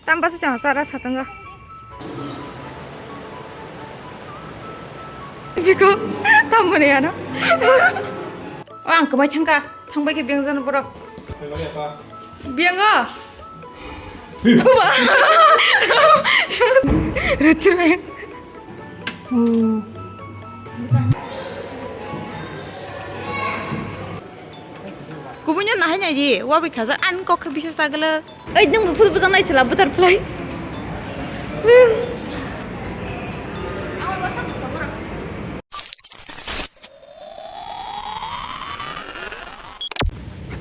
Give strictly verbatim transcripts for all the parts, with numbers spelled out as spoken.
Tam basa chang sara satungo. Biko, tam mone ano. O ang kwmai thangka, thangbai khe beng jano borok. Beng o. Ruturbai. Kubunyo nahai nai di, wabi khajak an kok khe bisa sagala. Ai, nung bu phuru bujang nai chwla butterfly.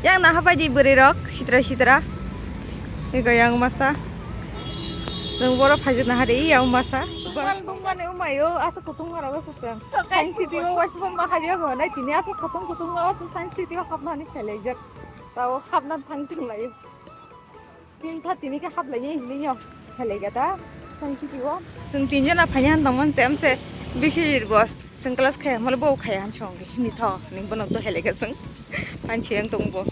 Yang naha bai di bwrwi rok sitra sitra. Ego yang masa. Nung boro phaijakna hari yang masa. Bungman bungman umayo asa kutung rok asa sang. Science city o waisa ma hari go nai tini asa satung kutung asa science city o hapmani khelaijak. Tao hapna thang thang lai. Tin tha tini khe hablai ni hinwi no. Helai gata. Science city o. Sung tin jona phanya han tongmon se amse bisi bo. Sung class khaya mole bo khaya han chong ge. Hini tho ni bono to helai ga sung. Han chiyang tong bo.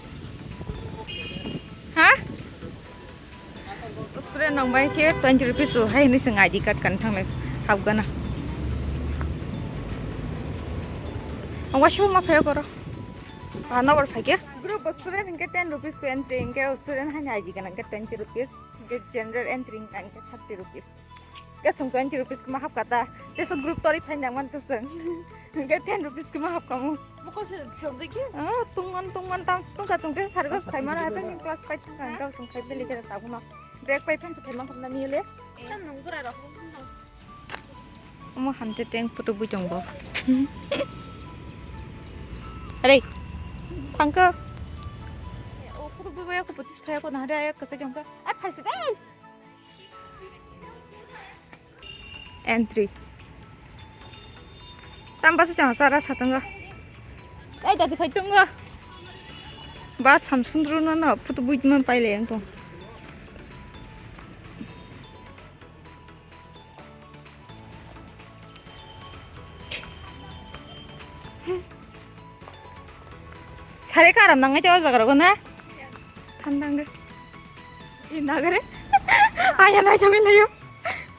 Ha? Student nong bai khe twenty rupees o hai ni sung I D card kan thang le hap gana. Ang waisa ma phaya koro. Pahana bor phai khe. Group o student hingke ten rupees ko entry hingke student hani I D gana hingke twenty rupees. Hingke general entry hingke thirty rupees. Ke sung twenty rupees kuma hap kata. Tesa group tori phai nang man tesung. Hingke ten rupees kuma hap kamu. Mokol se chongjaki? Ah, tungman tungman tam tungka tungte sarga phai mana apa ni class phai tungka hingke sung phai beli kata tabuno. Break phai phan phai mang khapna ni le. Tan nung gura rok. Omo hamte teng photo bui tong bo. Are, thangka. O photo bui bai ko photo phai ko na hare ayak kasa jongka. A phaisi dai. Entry. Tam basa chang sara satungo. Ai dadi phai tungo. Bas ham sundru no no photo bui man pai le yang tong. Sare karam nangai te o jaga rogo na? Thandang de. I nagare. Aya nai thangwi layo.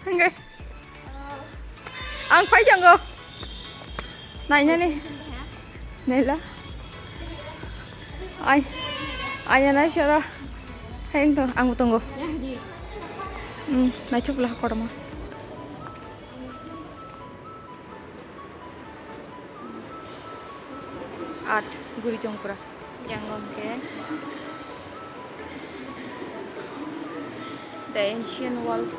Hangge. Ang phai jango. Nainani. Naila. Ai. Aya nai sara. Hayang to ang tongo. Hmm, naithok lah korma. Art guri tongpra. Yang hwnkhe The Ancient World.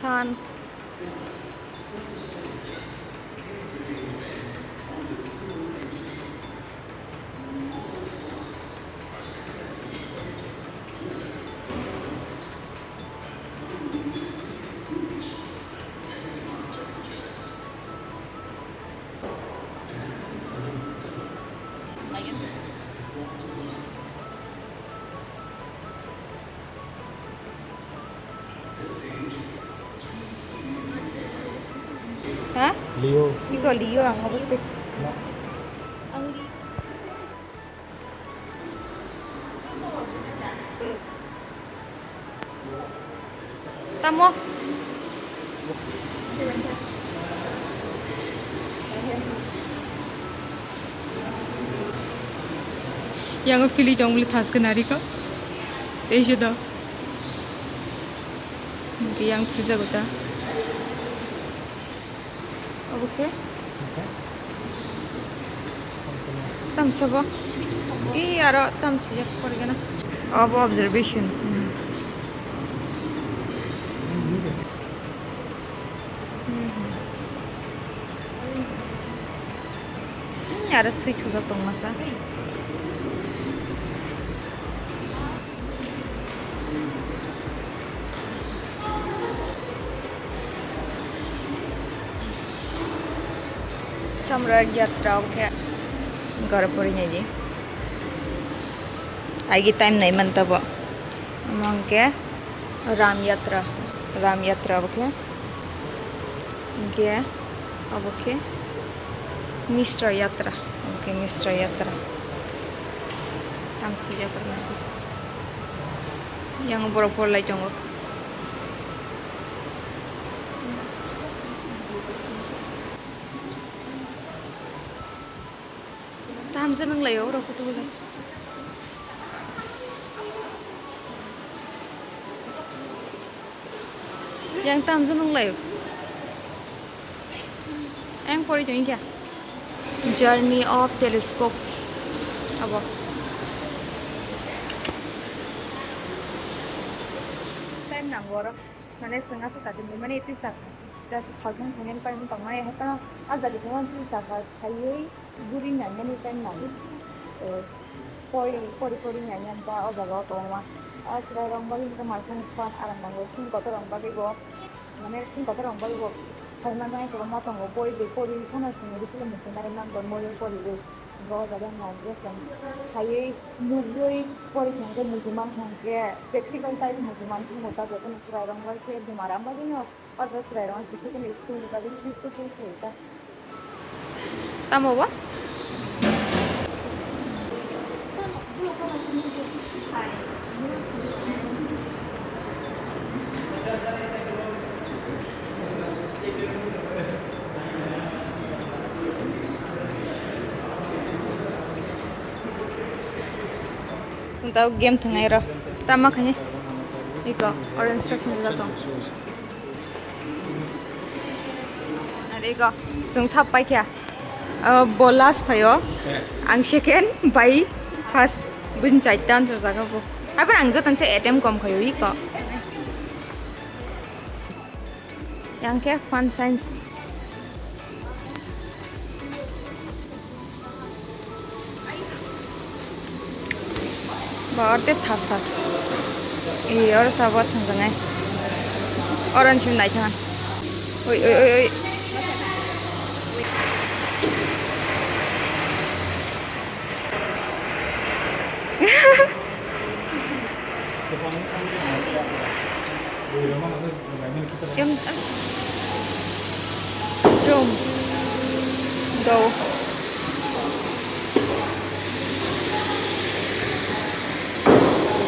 Sun. Ha? Leo. Iko Leo ang obviously. Ang Tamo. Yang pili jong beli thas kenari ko. Tei sudah. Yang pizza kota. Obo khe? Tamsa bo? I aro tamsi jak porigana. Obo observation. Aro swi thujak tong masa. Samrat Yatra hwnkhe gora pori nai di. Agi time nai man tabo. Omo hwnkhe Ram Yatra. Ram Yatra obo khe. Hwnkhe obo khe Misra Yatra. Obo khe Misra Yatra. Tang sijak rwna. Yang borok porlai tongo. Tamsa nang layo oro kutu kutu. Yang tamsa nang layo. Yang pori tong kya? Journey of Telescope. Abo. Time nang oro. Mane swng aswk tati mane tisa. Just salthang thangya ni paimani tongmani, haikhe no ah jaga phano tisa kha khaiwi guri naimani time nango. Eh, pori, pori, pori naimani ba o jaga o kwbangma. Ah, chwrairok bagwi hwnkhe malkhung phan aram nango, chini kotor rok bagwi bo, mane chini kotor rok bagwi bo sai manai kwbangma tongo, boi bai pori phano chwng bisingo muchung narwkna muchung poriwi. Hwnkhe o jaga wngkha hwnkhe chwng khaiwi nugwi pori kha hwnkhe muchung mankha hwnkhe practical type muchung mankha hwnkhe ta jotono chwrairok bagwi khe buma ram bagwino. O jaga chwrairok ang kisa kheno school ni bagwi trip to trip khlai ta. Tamo ba? Chwng tabuk game thwngnai rw. Tamo khaini. Iko orange rok thwngjak tong. Are iko chwng sap paikha. Ah, bo last phaio. Ang second bai first. Buini chaita answer jaga bo. Abar ang jotoni se attempt kom khaio iko. Yang khe fun science. Ba, oro tei thas thas. Ee, oro sabo thangjaknai. Oro ni simi naithok. Oi, oi, oi, oi. Em, em. Chum. Do.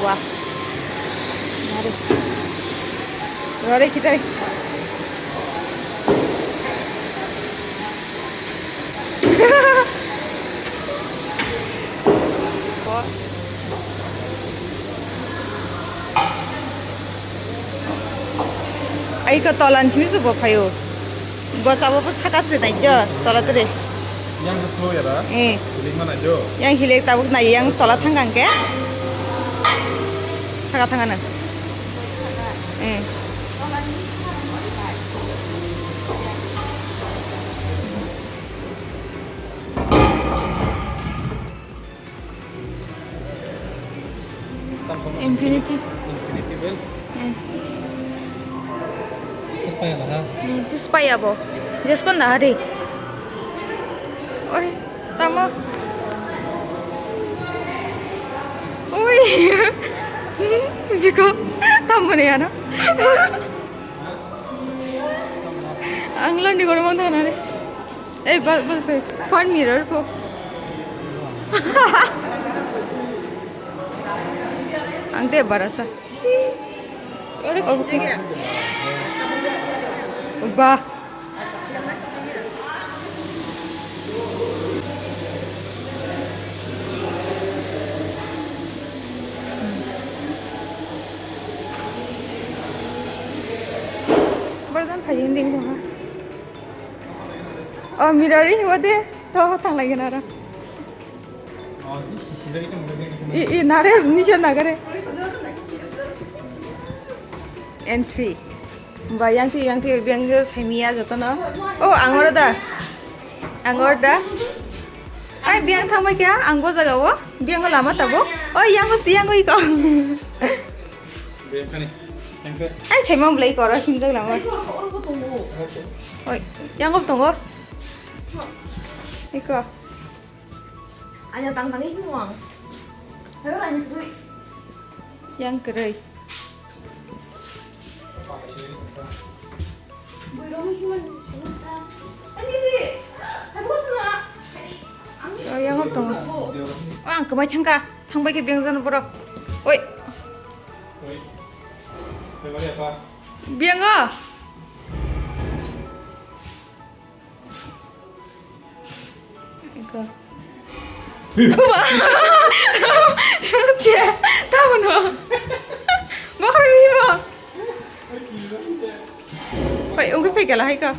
Wah. Mari. Mari kita. Ai ko tolan simi se bo phaio. Bo tabo bo saka se nai jo tola tere. Yang ke slow ya da? Eh. Hilik mana jo? Yang hilik tabuk nai yang tola thang kang ke. Saka thang ana. Eh. Infinity. Infinity bel. Eh. Terus payah lah, ha? Hmm, terus payah bo. Just pun dah hari. Oi, tamo. Oi. Biko, tamo ni ano. Ang lang di ko mo thana re. Eh, ba, ba, ba, fan mirror po. Ang te barasa. Ore, oh, okay. Ba. Borjan phai hinding ha. Oh, mirari, wade, to thang lagi nara. I, i, nare, nisha nagare. Entry. Ba, yang ti, yang ti, biang jo saimiya joto no. Oh, angor da. Angor da. Ai, biang thang bai kya, angbo jaga wo. Biang lama tabo. Oh, yang si, yang iko. Biang kani. Yang se. Ai, saimang belai koro, himjak lama. Oi, yang tongo. Iko. Anya tang tang ini uang. Saya lagi duit. Yang kerai. Oh, yang tongo. Oh, ang kwmai thangka. Thangbai khe beng jano borok. Oi. Oi. Beng o. Iko. Kuma. Che, tamu no. Bo kami bo. Pai, ungkhe pai kala hai ka.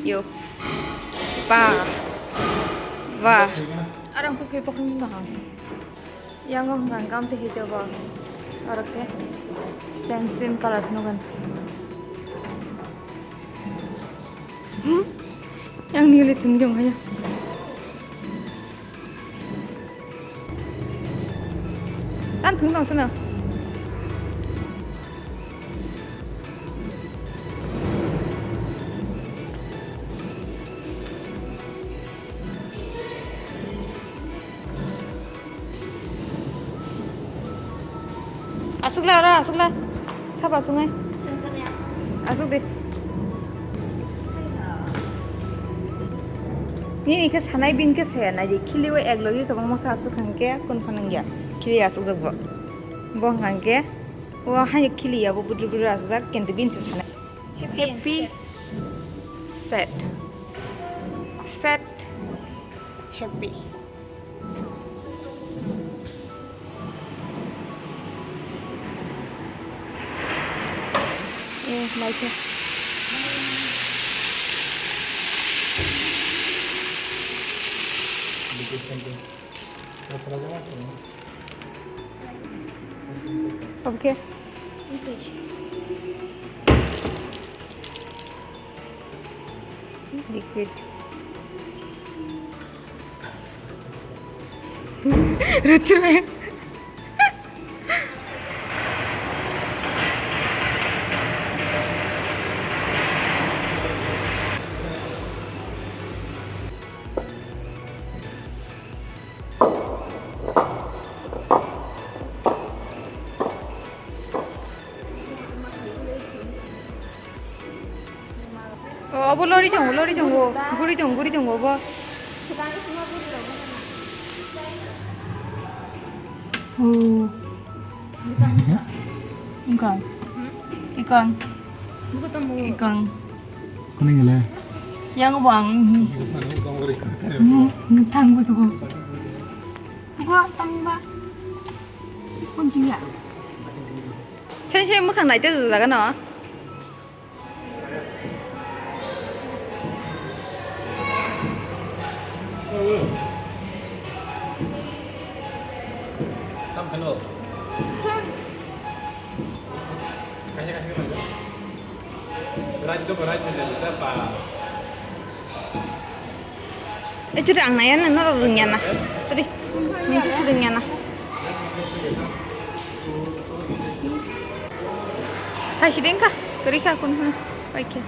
Yo. Ba. Ba. Arang ko pe pokon na. Yang o hwnka hwnka amtwi hito bo. Oro khe same same colour phunukgwn. Hmm? Yang nili thwng jong haya. Tan thwng tong sano. Asukla oro, asukla. Sabo asungai. Asuk de. Nini khe sanai, bini khe saya nai di. Khili o ek logi kwbangma khe asuk hangkhe kun phanang ya. Khili asuk jak bo. Bo hangkhe o hai khili ya bo budru budru asuk jak kintu bini se sanai. Happy. Happy. Sad. Sad. Happy. Eh, mai khe. Okay. Liquid. Rutu. O, obo lori tongo, lori tongo. Guri tongo, guri tongo obo. O. Wngkha. Ikang. Ikang. Kuni gele? Yang bo ang. Hmm, thang bo kebo. Gua tang ba. Kun jingya. Sen sen mukhang naite jaga no. Kam khalo. Kaisa kaisa khalo. Rajdo ko rajdo le ta pa. Eh, churi ang naya na, norok rwngya na. Churi, nini khe rwngya na. Hai, si dengkha, kwrwi kha, kun hwn, pai khe.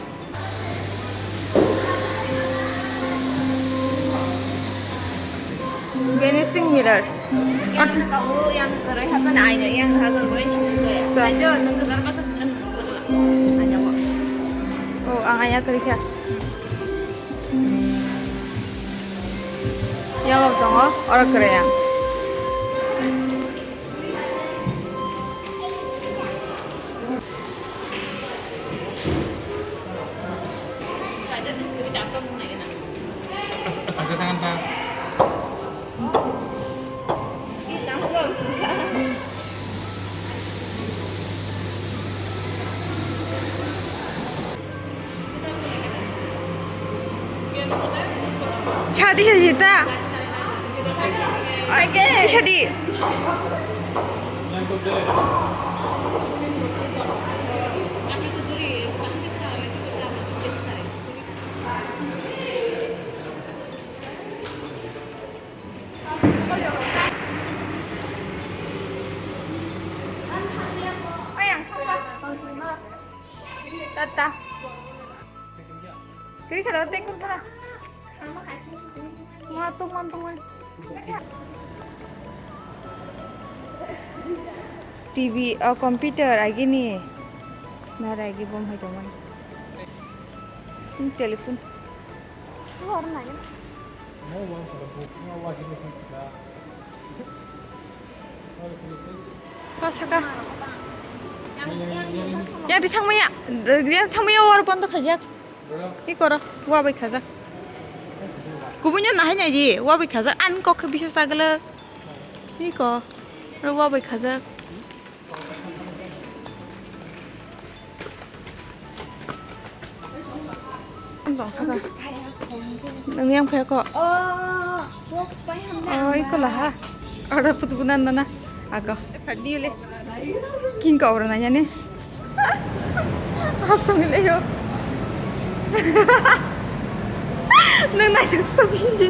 Vanishing mirror. Yang kau yang kwrwi kha, pan aina, yang hagan boy sih. Sa. Aja, nang kwrwi kha, nang kwrwi kha. Aja, wa. Oh, ang aya kwrwi kha. Yang tongo, oro kwrwi ang. Chadi chadi ta. Oke. Chadi. Tata. Kiri kada tengkul kada. Ma tungman tungman. T V, o computer agini. Nara agi bom hai tongmani. Hmm, telephone. Kau saka. Ya di thangmaya, ya thangmaya war bondo khajak. Iko ro, wa bai khajak. Kubunyo nahai nai di, wa bai khajak. An kok khe bisa sagala. Iko ro, wa bai khajak. Bang saka. Nang yang phai ko. Oh, box pai ham na. Oh, iko laha. Ada putu gunan nana. Aga. Phadi le. King Cobra nanya ni. Hap tong le yo. Nang nai jus ko bisi.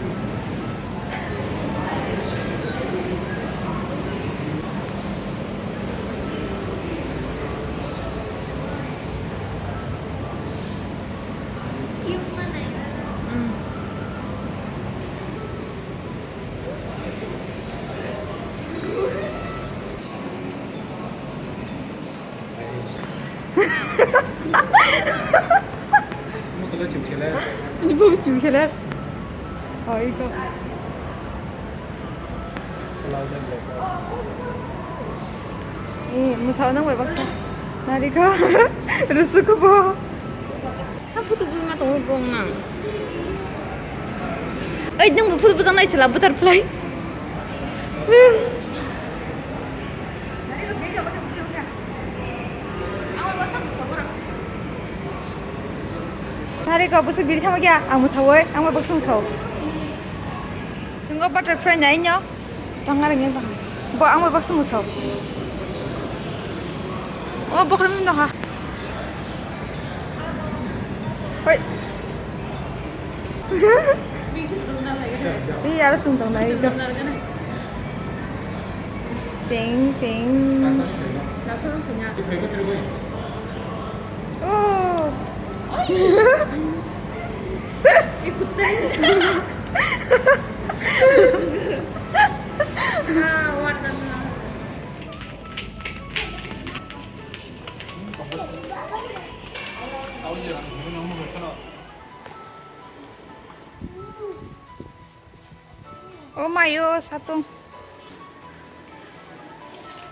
Ni bo chum khe le. Oh, iko. Eh, mwsao nang bai baksa. Narikol. Rusu kubo. Ha photo bui ma tongo bong nang. Ei, nang bo photo bujang nai chwla butterfly. Narikol, bwswk biri thangma khe ang mwsawoi, ang bai baksa mwsao. Singo butterfly nai nyo. Tang areng yang tang. Bo ang bai baksa mwsao. O bokhorok ni nokha. Hoi. Ni aro sung tong nai ekdom. Ting ting. Oh. O mayo satung.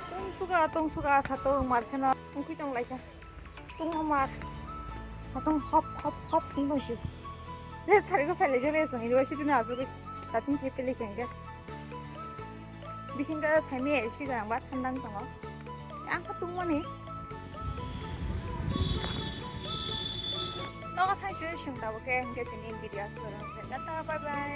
Tong suga, tong suga, satung mar kheno wngkhui tong lai kha. Tungma mar. Satung hop, hop, hop sing tong si. Le sari ko phele jele song, ibo si tini asugwi. Tatung khe pele kengge. Bising ka sami ai si ga ba thandang tongo. Ang kha tungmani. Nogo thang si sing tabo khe, hingke tini video asugwi. Tata, bye bye.